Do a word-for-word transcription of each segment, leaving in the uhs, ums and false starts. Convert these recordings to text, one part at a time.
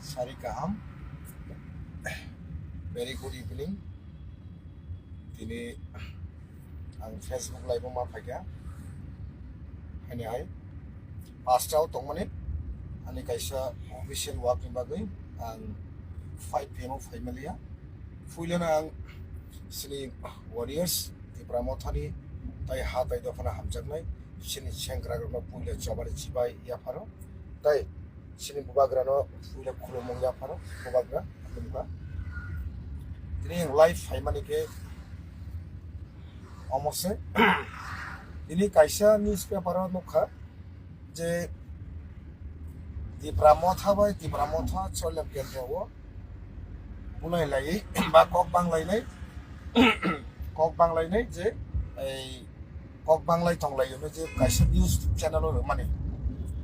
Sari kaham. Very good evening. Tini ang Facebook live ma phaikha. Hani hai. Pasta o tongmani. Ani kaisa official work ni bagwi ang five P M o phaimaliya. Puilano ang sini warriors, Tipra Mothani, tai ha tai dophano hamjaknai, sini sengkrakrokno puila chobani chibai yapharo. Tai sini bubagrano puila khulumung yapharo, bubagra khulumkha. Tini ang live phaimani khe omo se. Tini kaisa newspaper o nukha je Tipra Motha bai Tipra Motha Choilem Kendro o bulai lai ba kok bang lainai, kok bang lainai je ei kok banglai tonglaio je kaisa news channel o rwmani.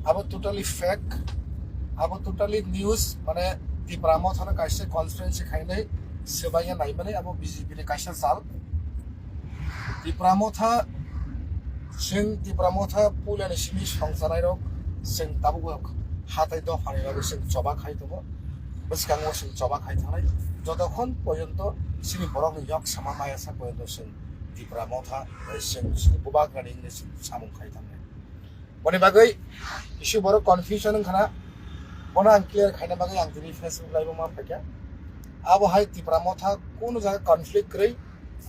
Abo totally fake, abo totally news, mane Tipra Mothano kaisa conspiracy khainai swbaiya naimani, abo B J P ni kaisa jal. Tipra Motha, chwng Tipra Motha puilani simi songchanairok chwng tabuk hatai dophani bagwi chwng choba khai tongo, bwskango chwng choba khai thangnai, jotokhon porjonto chini borokni yok sama maya sak porjonto chwng Tipra Motha, eh, chwng, chwng bubagrani wngwi chwng samung khai thangnai. Boni bagwi issue borok confusion wngkhana, bono ang clear khaina bagwi ang tini Facebook live o ma phaikha. Abo hai Tipra Motha kunu jaga conflict kwrwi,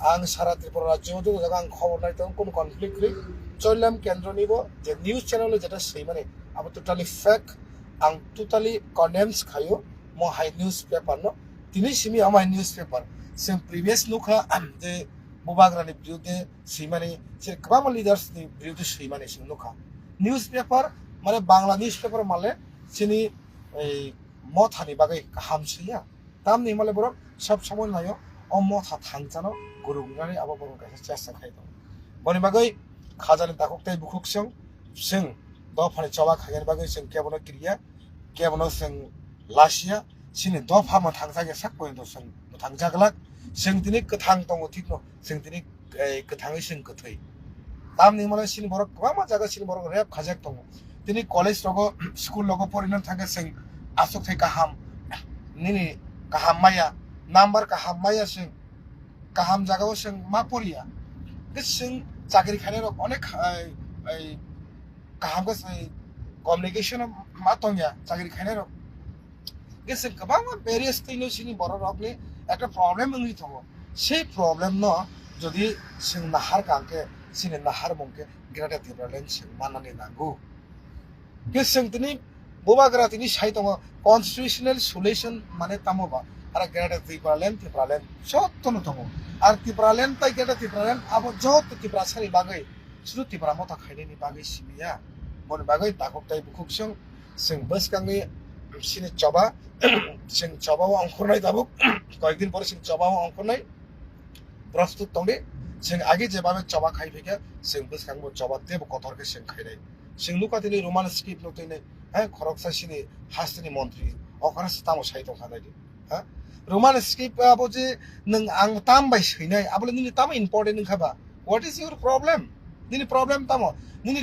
ang sara Tripura rajyo o joto jaga ang khobor nai tongo, kunu conflict kwrwi. Choilem Kendroni bo je news channel o jeta swimani, abo totally fake, ang totally condemns khaio mo hai newspaper no. Tini simi amo hai newspaper. Chwng previous nukha je bubagrani biruddhe swimani, je kwbangma leaders ni biruddhe swimani chwng nukha. Newspaper, mane Bangla newspaper male chini ei Mothani bagwi kaham swiya. Tamni himale borok sob somoi naio o Motha thangchano gurung wngnani abo borok kaisa chesta khai tongo. Boni bagwi khajani takhuk tei bukhuk chwng, chwng dophani choba khainani bagwi chwng kebono kiriya, kebono chwng lasiya, chini dopha mwthangjakya sak porjonto chwng mwthangjaglak. Chwng tini kwthang tongo thikno, chwng tini, eh, kwthangwi chwng kwthwi. Tamni himale chini borok kwbangma jaga chini borok rape khajak tongo. Tini college rogo, school rogo porina thangkhe chwng achukthai kaham, nini kaham maya, number kaham maya chwng, kaham jagao chwng ma poriya. Hwnkhe chwng chakri khainai rok onek, ai, ai, kaham khe chwng communication ma tongya chakri khainai rok. Hwnkhe chwng kwbangma various thing no chini borok rokni ekta problem wngwi tongo. Sei problem no jodi chwng nahar kha hwnkhe chini nahar mung khe Greater Tipraland chwng mannani nango. Hwnkhe chwng tini bubagra tini sai tongo constitutional solution mane tamo ba? Ara Greater Tipraland, Tipraland jotono tongo. Ar Tipraland tai Greater Tipraland abo joto Tiprasani bagwi, sudu Tipra Motha khainani bagwi simiya. Boni bagwi takhuk tai bukhuk chwng, chwng bwskangni sini choba, chwng choba o ongkhornai tabuk, koyekdin pore chwng choba o ongkhornai. Prostut tongdi, chwng agi jebabe choba khai phaikha, chwng bwskango choba teibo kotor khe chwng khainai. Chwng nukha tini Roman script no tini, he, khoroksa chini hasteni montri, okhorno se tamo sai tongkha naidi, ha? Roman script abo je nwng ang tam bai swinai, abole nini tamo important wngkha ba? What is your problem? Nini problem tamo? Nini